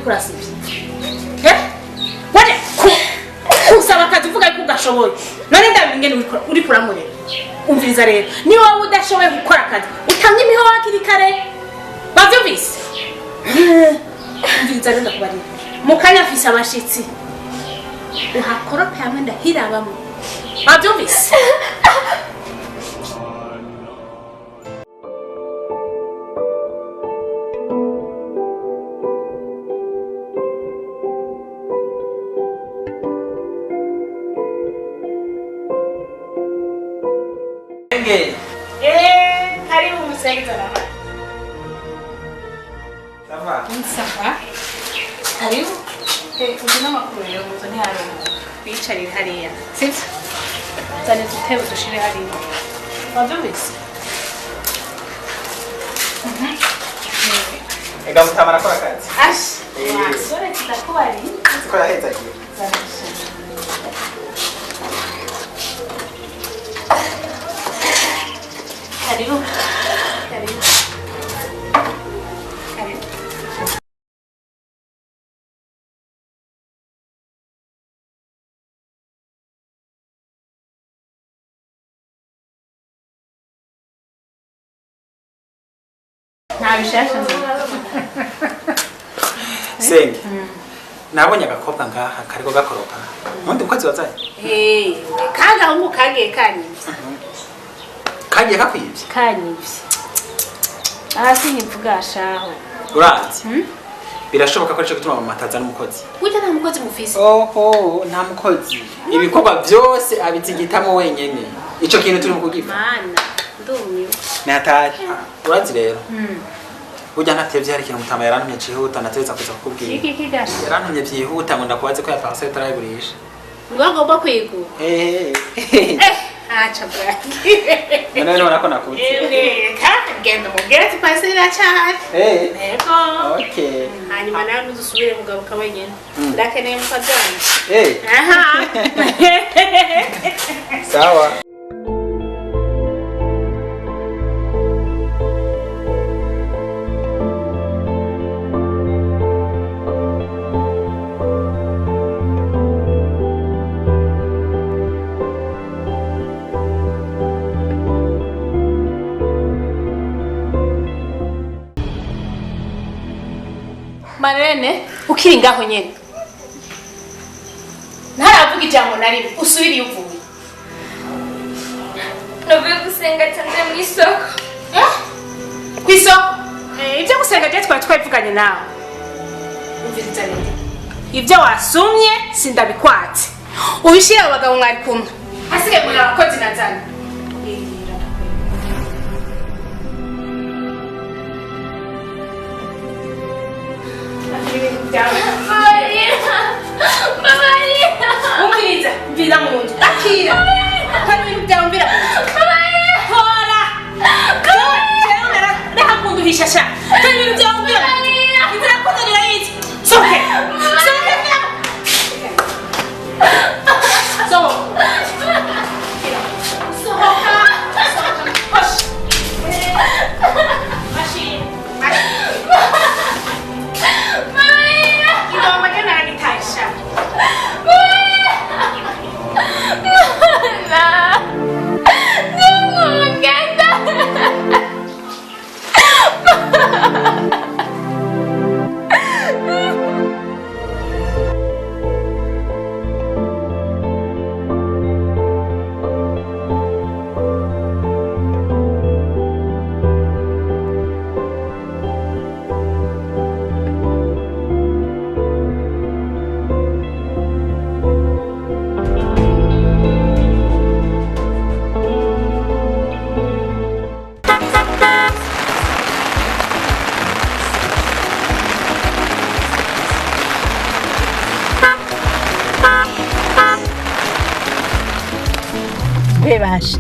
uriko urasivya. Eh? Waje kusaba akazi uvuga yuko ugashoboye. None ndabira ingene uriko urankorera. Umviriza rero, niba wowe udashoboye gukora akazi, utange imihoho hakiri kare. Bavyumvise? Umviriza rero ndakubarira. Mu kanya mfise abashitsi. Uhakorope hamwe ndahirabamwo. Bavyumvise? Eh, karibu msaidizi na mama. Sawa. Sawa. Karibu. Eh, ujina makuru rero muzo ntiharongo. Bicarire hariya. Sivyo? Zane dutebe dushire hariya. Wavyumvise? Ega mutamara akora akazi. Ash. Wasore tutakubari. Siko yaheza agiye. Karibu. Karibu. Karibu. Nta bishasha nzi. Senge. Nabonye agakobwa ngaha kariko gakoropa. Nundi mukozi wazaye? Eh, kagahungu kagiye kanyivye. Kagiye kakwivye? Kanyivye. Hasi nkivuga shaho. Urazi? Birashoboka ko arico gituma mama atazana umukozi. Burya nta mukozi mufise. Oho, nta mukozi. Ibikorwa byose abizigitamo wenyene. Ico kintu turi mu kugifa. Mana, ndumiwe. Natari. Urazi rero? Burya ntatevye hari ikintu mutama yarantumye cihuta natevye kuza kukubwira. Iki kigasha. Yarantumye vyihuta ngo ndakubaze ko ya parcelle utarayigurisha. Ngo agomba kwigura. Eh. Acha bwaki. None none ko nakutse. Ewe, kandi genda umubwire ati parcelle iracahari. Eh. Yego. Okay. Hanyuma nawe ntuzusubire kugaruka wenyine. Ndakeneye umukozi wanje. Eh. Aha. Sawa. Marene, ukiri ngaho nyene. Ntaravuga ijambo na rimwe, usubire iyo uvuye. Navuye gusenga cyane mu isoko. Eh? Kw'isoko? Ibyo gusenga je twari twabivuganye nawe. Umviriza rero. Ibyo wasumye sindabikwate. Ubishire abo bagabo mwari kumwe. Hasigaye muri abakozi nazanye. Mbabarira. Mbabarira. Umviriza, mvira mu nzu. Akira. Kandi ibintu byawe mvira mu nzu. Mbabarira. Hora. Jewe reka kunduhisha sha. Kandi ibintu byawe mvira mu nzu. Inzira kuzanira iki? Sohoke. Sohoke mvira. Sohoka. Sohoka. Hosh. Mashini. Mashini. Igomba je naragitaye sha. Bebasha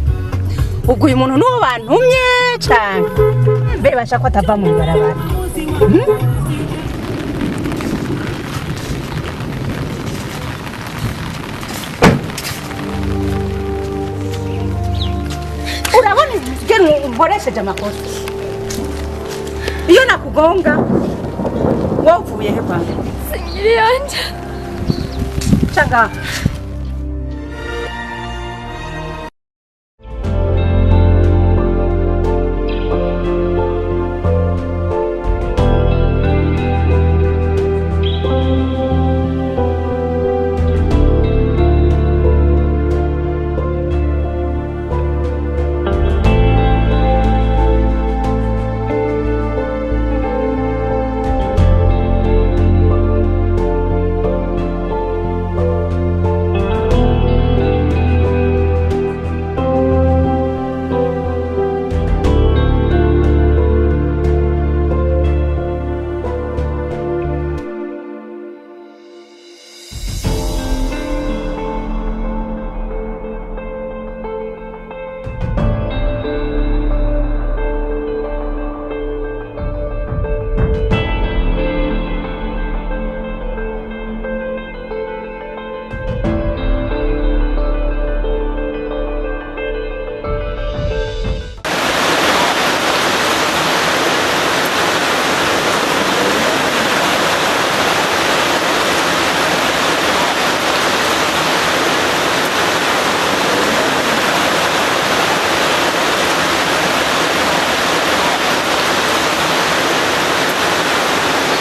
ubwo uyu muntu n'uwo bantumye cyane bebasha ko atava mu ibarabara. Urabona ingene unkoresheje amakosa iyo nakugonga wowe uvuye he kwanza? Singiriyanja. Changa.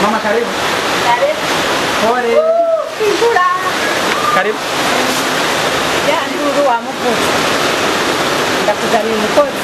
Mama, karibu. Karibu. Pole. Imvura. Karibu. Ya nduru wa muvuzi. Ndakuzaniye umukozi.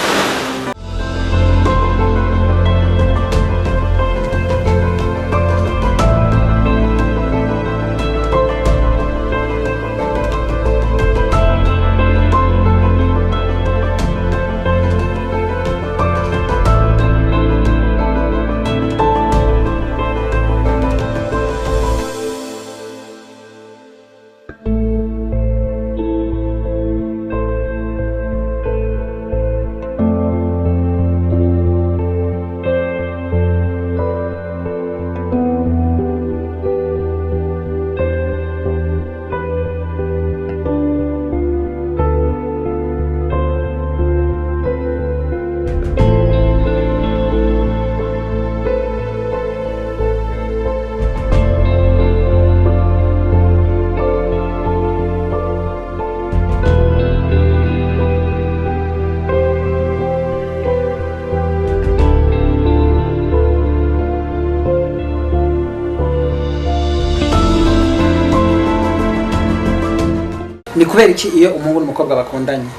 Ni kubera iki iyo umuhungu n'umukobwa bakundanye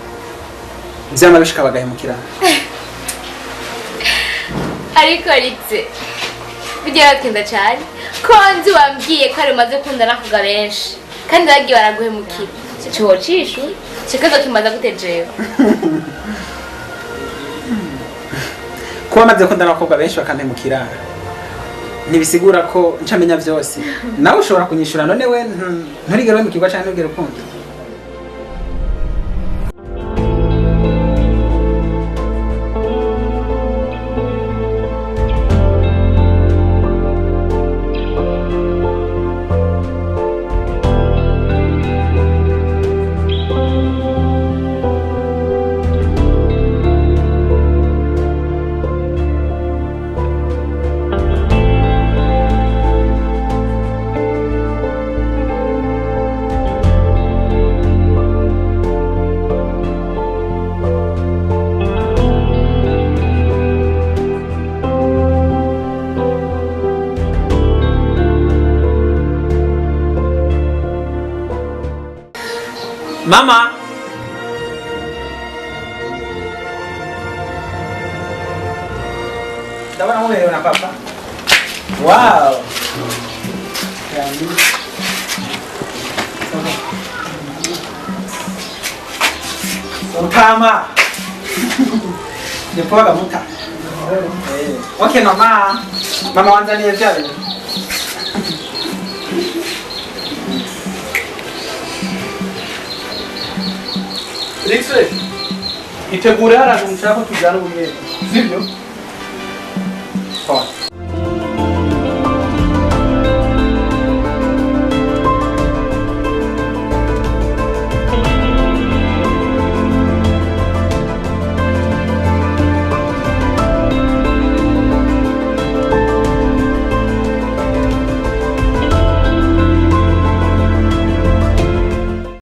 byama bishika bagahemukirana? Ariko Ritse, burya bakunda cyane ko nzi wambwiye ko ari umaze kundana kuga benshi kandi bagiye baraguhemukira. Ico wocisha ikibazo kimaze gute jewe? Kuba maze gukundana n'abakobwa benshi bakampemukira ntibisigura ko ncamenya byose. Nawe ushobora kunyishura none we nturigere wemukirwa canke nturigere ukunda. Mama! Ndabona muberewe na papa. Wow! Mutama! Ni poa muta. Okay mama. Mama wanzaniye vya bintu. Rixwe, itegure haraje nshaka ko tujyana ubumwe. Sibyo? Poa.